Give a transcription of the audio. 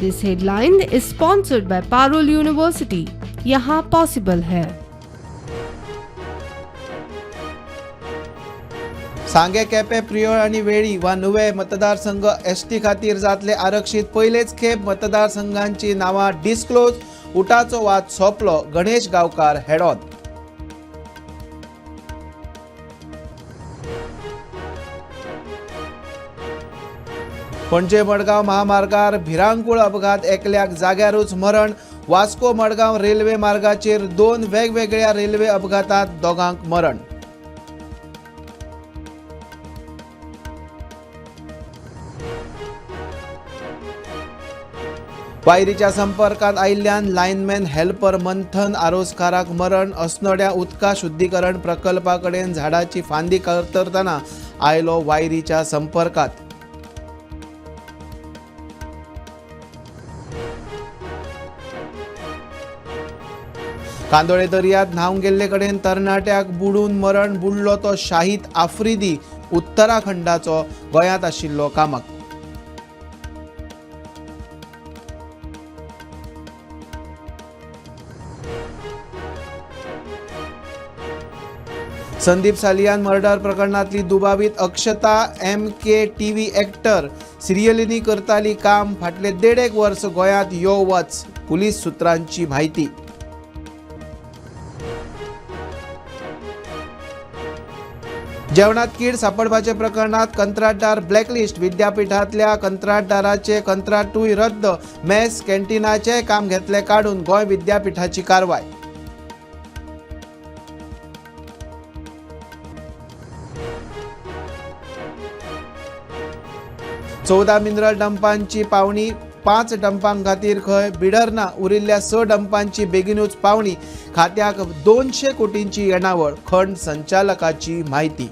This headline is sponsored by Parul University. यहाँ possible है। सांगे, केपें, प्रियोळ आनी वेळी वा नुवें मतदारसंघ एसटी खातीर जातले आरक्षीत। पयलेच खेप मतदारसंघांची नांवां डिस्क्लोज। उटाचो वाद सोंपलो, गणेश गांवकार हेडॉन। पणजे मडगांव महामार्गार भिरांकूळ अपघात, एकल्याक जाग्यारूच मरण। वास्को मडगांव रेल्वे मार्गाचेर दोन वेगवेगळ्या रेल्वे अपघातात दोगांक मरण। वायरीच्या संपर्कात आयिल्ल्यान लायनमॅन हेल्पर मंथन आरोसकाराक मरण। अस्नोड्या उदका शुद्धीकरण प्रकल्पा कडेन झाडाची फांदी कातरतना आयलो वायरीच्या संपर्कात। कांदोळे दर्यांत न्हावंक गेल्ले कडेन तरणाट्याक बुडून मरण। बुडलो तो शाहीद आफ्रिदी, उत्तराखंडाचो, गोंयांत आशिल्लो कामाक। संदीप सालियान मर्डर प्रकरणांतली दुबावीत Akshata M K TV actor सिरियलींनी करताली काम। फाटले 1.5 वर्स गोंयांत यो वच, पुलीस सुत्रांची म्हायती। जेवणात कीड सापडपाचे प्रकरणात कंत्राटदार ब्लॅकलिस्ट। विद्यापीठांतल्या कंत्राटदाराचे कंत्राटूय रद्द। मेस कॅन्टीनाचेय काम घेतले काडून। गोंय विद्यापीठाची कारवाय। 14 मिनरल डंपांची पावणी, 5 डंपां खातीर खंय बिडर ना। उरिल्ल्या 6 डंपांची बेगीनूच पावणी। खात्याक 200 कोटींची येणावळ, खण संचालकाची म्हायती।